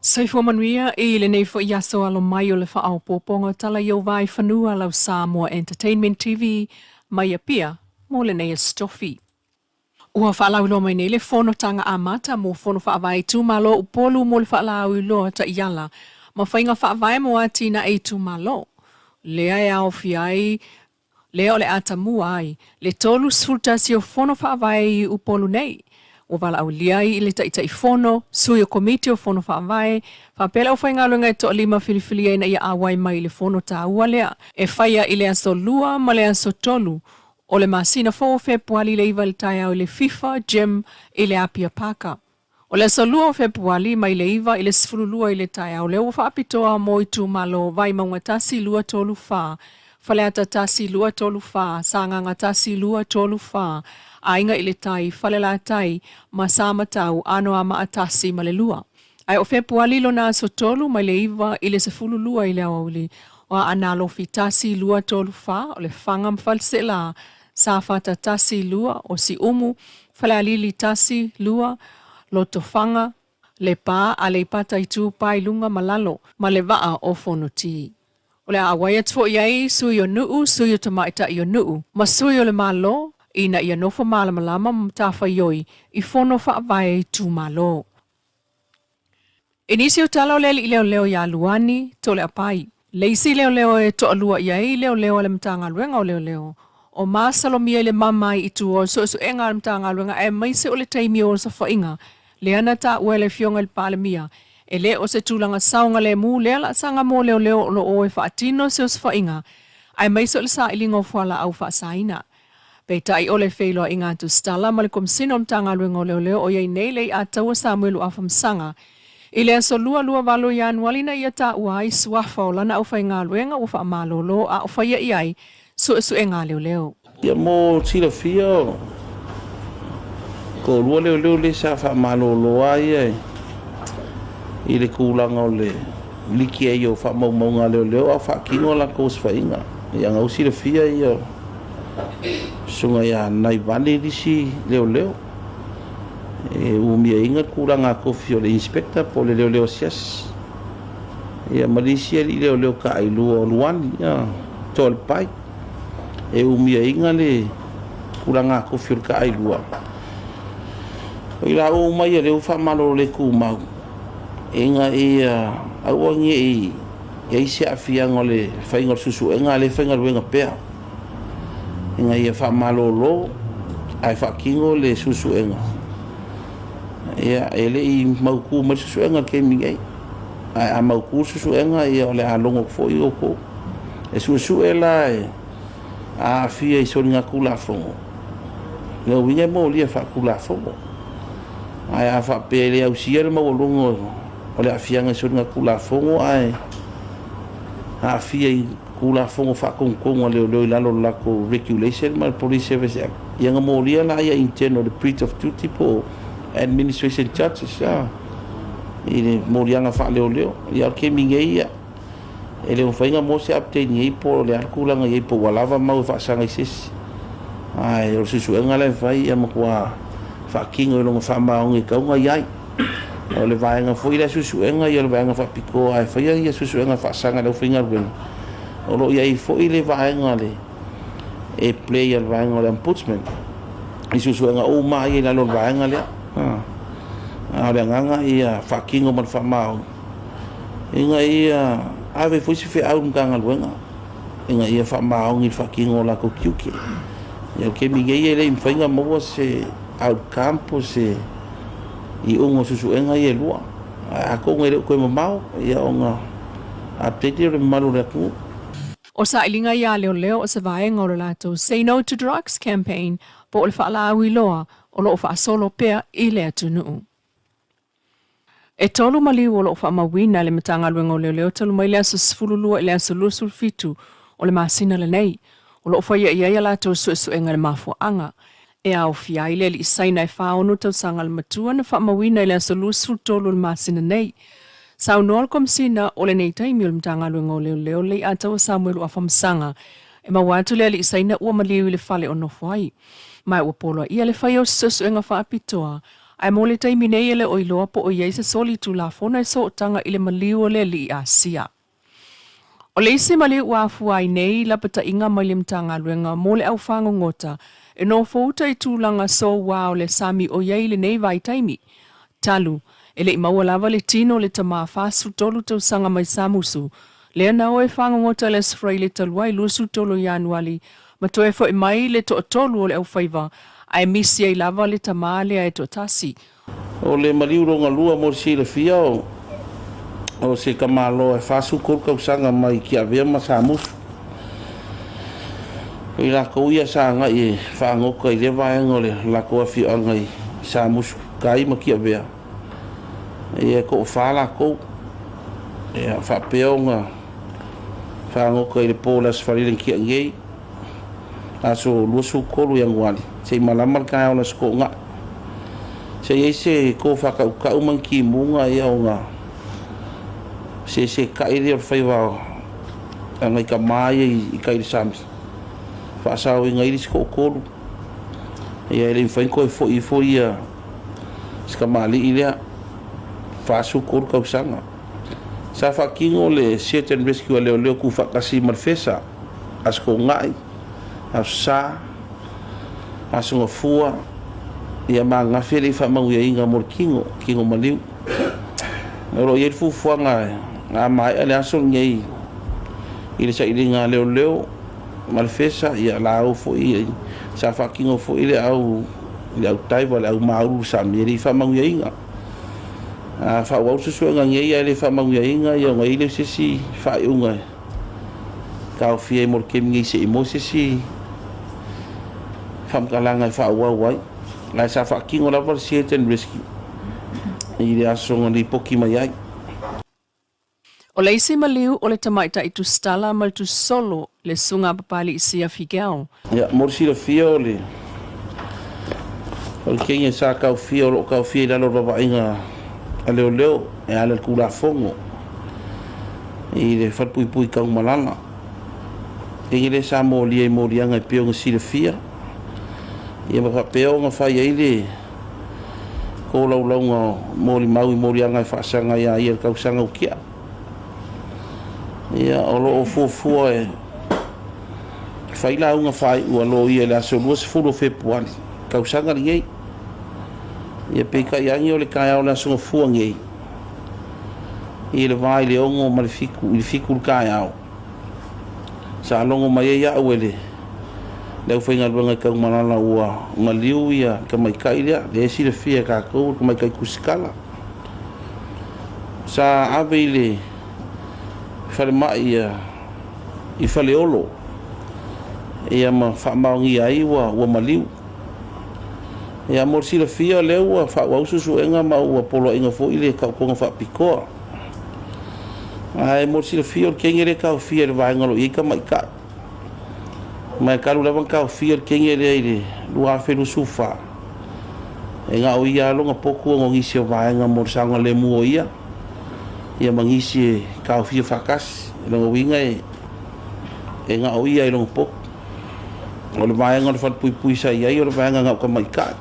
Soifua manuia i lenei foi aso alo mai o le faaopoopoga o tala i ou vaaifanua lau Samoa Entertainment TV mai Apia mo lenei Aso Tofi. Ua faalauiloa mai nei le fonotaga amata mo Fono Faavae Itumalo Upolu mo le faalauiloa taiala ma faiga faavae mo atinae itumalo, lea e aofia ai lea o le a tamua ai le 31 o Fono Faavae i Upolu nei. Ua valaaulia ai i le Taitaifono, sui o Komiti o Fono Faavae, faapea le aufaigaluega e toalima filifilia ina ia auai mai i le fono taua lea e faia i le aso 2 ma le aso 3 o le masina fou o Fepuali i le 9 i le taeao i le FIFA Gym i le Apia Paka. O le aso 2 o Fepuali mai le 9 i le 12 i le taeao lea ua faapitoa mo itumalo Vaimauga 1, 2, 3, 4, Faleata 1, 2, 3, 4, Sagaga 1, 2, 3, 4, Aiga i le Tai, Falelatai ma Samatau, Anoamaa 1 ma le 2. Ae o Fepuali lona aso 3 mai le 9 i le 12 i le aoauli o Aana Alofi 1, 2, 3, 4, o Lefaga ma Faleaseela, Safata 1, 2, o Siumu, Falealili 1, 2, Lotofaga, Lepa, Aleipata Itupa i Luga ma Lalo, ma le Vaa o Fonoti. O le a auai atu foi i ai sui o nuu, sui o tamaitai o nuu, ma sui o le Malo, ina ia nofo malamalama ma matafaioi i fono faavae itumalo. I nisi o tala o le alii leoleo ia Luani Toleapai, le isi leoleo e toalua i ai leoleo a le Matagaluega o Leoleo, o masalomia i le mama ai i tua o suesuega a le Matagaluega aemaise o le taimi o osofaiga lea na taua e le Afioga i le Palemia e le o se tulaga saogalemu lea laasaga mo leoleo o lo o e faatino se osofaiga aemaise o le sailiga o fualaau faasaina. Peitai o le feiloaiga a Tusitala ma le Komesina o Matagaluega o Leoleo o i ai nei le Iataua Samuelu Afamasaga i le aso 2 28 Ianuali ina ia taua ai suafa o lana aufaigaluega ua faamalolo a o faia i ai suesuega a leoleo. Ia mo silafia o toalua leoleo lea sa faamalolo lava ia i le tulaga o le liki ai o faamaumauga a leoleo a o faatino a latou osofaiga. Ia na ua silafia ia susuga ia Naivani le isi leoleo e umiaina le tulaga tofi o le inspector po o le leoleo asiasi. Ia ma le isi alii leoleo taailua o Luani, ia, Toalepai, e umiaina le tulaga tofi o le taailua. O i laua uma ia lea ua faamalolo le tumau ina ia aua ne i i ai se aafiaga o le faiga o le suesuega a lea e faigaluega pea ina ia faamalolo ae faatino le suesuega. Ia, e le i mautu mai le suesuega i le taimi nei, ae a mautu le suesuega, ia o le a logo atu foi outou. E suesue la e aafia i soligatulafono, lona uiga e molia faatulafono. Ae a faapea e le ausia le maualuga o le aafiaga i soligatulafono ae aafia i Tulafono faatonutonu a leoleo i lalo o le latou Regulation ma le Police Service Act, ia na molia la ia internal le breach of duty po o administration charges a i le moliaga faaleoleo. Ia o le taimi nei ia e le mafai ona maua se update nei po o le a le tulaga i ai po ua lava mau e faasaga i se isi. Ae o le suesuega la e fai ia matua faatino i lona faamaoni e tatau ona i ai. O le vaega foi lea suesuega ia o le vaega faapitoa e faia ia suesuega faasaga i le aufaigaluega. O lo o i ai foi le vaega le e play a le vaega o le ombudsman i suesuega uma ia i lalo o le vaega lea. A o le agaga ia faatino ma le faamaoni ina ia ave foi se feau i le Matagaluega ina ia faamaoni i le faatino o latou tiute. Ia o le taimi nei e le i mafai ona maua se outcome po o se iuga o suesuega ia e lua. Ae atonu e le o toe mamao ia ona update lea o le mamalu o le atunuu. O sailiga ia a leoleo o se vaega o le latou Say No to Drugs Campaign po o le faalauiloa o lo o faasolo pea i le atunuu. E tolu maliu o lo o faamauina e le Matagaluega o Leoleo talu mai le aso 12 i le aso 27 o le masina lenei, o lo o faia i ai a latou suesuega i le mafuaaga e aofia ai le alii Saina e 46 tausaga le matua na faamauina i le aso 23 o le masina nei. Saunoa le Komesina o lenei taimi o le Matagaluega o Leoleo Leiataua Samuelu Afamasaga e maua atu le alii Saina ua maliu i le fale o nofo ai. Ma ua poloaia le faia o se suesuega faapitoa. Ae mo le taimi nei e le o iloa po o i ai se soli tulafono e sootaga i le maliu o le alii Asia. O le isi maliu ua afua ai nei lapataiga mai le Matagaluega mo le Au Fagogota e nofouta i tulaga soua o le sami o i ai i lenei vaitaimi, talu, e le i maua lava le tino o le tama 43 tausaga mai Samusu, lea na o e fagogota i le Aso Faraile talu ai 23 o Ianuali ma toe foi mai le toatolu o le aufaiva ae misi ai lava le tama lea e toatasi. O le maliu lona lua mo le silafia o o se tamaloa e 43 tausaga mai Tiavea ma Samusu. O i latou ia sa agai e faagota i lea vaega o le latou afioaga i Samusu tai ma Tiavea, ia e toafa latou. Ia faapea ona fagota i le po o le Aso Faraile na tea nei, aso 23 Ianuari, seia malama le taeao o le Aso Toonai. Se i ai se tofa tautau ma ni timuga ia ona sesetai lea o le faiva a nai tama ia i tai i le sami, faasaoina ai le isi toatolu. Ia e le mafai ona toe foi ifo ia si tamalii lea, 43 tausaga. Sa faatino le search and rescue a leoleo tuufaatasi ma le FESA, Aso Toonai, Aso Sa, Aso Gafua, ia ma ananafi e le i faamanuiaina mo le tino, tino maliu. O lo o i ai le fuafuaga a maea le aso lenei i le sailiga a leoleo ma le FESA, ia la foi sa faatino foi le au le au diver, le au maulu sami e le i faamanuiaina. A faaauau le suesuega nei ae le faamanuiaina, ia ona i ai lea o se isi faaiuga e taofia ai mo le taimi nei seia maua se isi faamatalaga e faaauau ai. Ae sa faatino lava le search and rescue i le aso na lipoti mai ai. O le isi maliu o le tamaitai tusitala ma le tusisolo le Susuga a Papali'i Sia Figel. Ia, mo le silafia o le o le teine sa taofia, o lo o taofia i lalo o le vaavaaiga a leoleo e ala i le Tulafono i le falepuipui Tanumalala. Teine lea sa molia i moliaga e pei ona silafia, ia ma faapea ona fai ai le tolaulauga o molimau i moliaga e faasaga ia ia i le tausaga ua tea. Ia, o lo o fuafua e fai lauga faaiu a loia i le aso 20 o Fepuari, tausaga lenei. Ia peitai ane o le taeao o le aso Gafua nei, i le va i le 6 ma le 7, i le 7 i le taeao, sa logo mai ai au e le le aufaigaluega i Taumalala ua maliu ia tamaitai lea, lea e silafia e tatou o le tamaitai tusitala. Sa ave i le falemai i Faleolo ia ma faamaonia ai ua ua maliu. Ia mo le silafia o lea ua faaauau suesuega ma ua poloaiga foi le taotoga faapitoa. Ae mo le silafia o le teine lea e taofia i le vaega o lo o i ai tamaitai. Ma e talu lava ona taofia le teine lea i le 2024, e na o ia lava lona potu ona o nisi o vaega mo le saogalemu o ia, ia ma nisi e taofia faatasi. O lona uiga e na o ia i lona potu. O le vaega o le falepuipui sa i ai o le vaega na o tamaitai.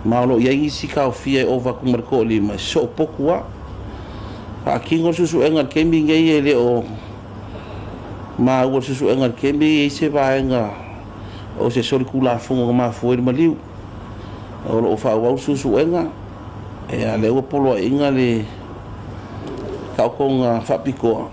Ma o lo o i ai nisi taofia e ova atu ma le toalima e soopotu lava. Faatino le suesuega i le taimi lenei e le o maua le suesuega i le taimi e i ai se vaega o se solitulafono na mafua ai le maliu. O lo o faaauau le suesuega, ia lea ua poloaiga le taotoga faapitoa.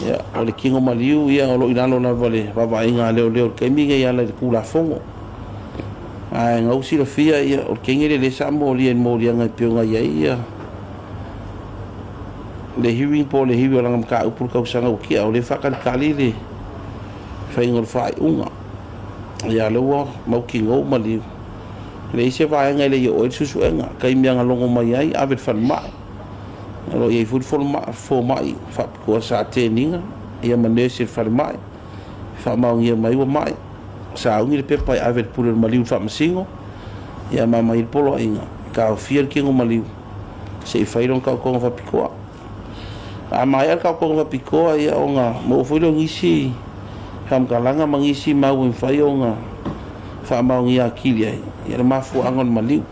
Ia, o le tino maliu ia o lo o i lalo lava o le vaavaaiga a leoleo i le taimi lenei e ala i le Tulafono. Ae na ou silafia ia o le teine lea lea sa molia i le moliaga e pei ona i ai ia le hearing po o le hearing o lana mataupu i le tausaga ua tea, o lea e faatalitali le faiga o le faaiuga. Ia lea ua mautinoa ua maliu. E leai se vaega e le i oo i ai le suesuega. Taimi lava na logo mai ai, ave i le falemai. O lo o i ai foi le fomai faapitoa sa attend ina ia ma nurse i le falemai. Faamaonia mai ua mai. Sauni le pepa e ave i le pule o le maliu i le faamasino, ia ma aumai ai le poloaiga e taofia le tino maliu se i fai lona taotoga faapitoa. A maea le taotoga faapitoa, ia ona maua foi lea o nisi faamatalaga ma nisi mau e mafai ona faamaonia atili ai ia le mafuaaga o le maliu.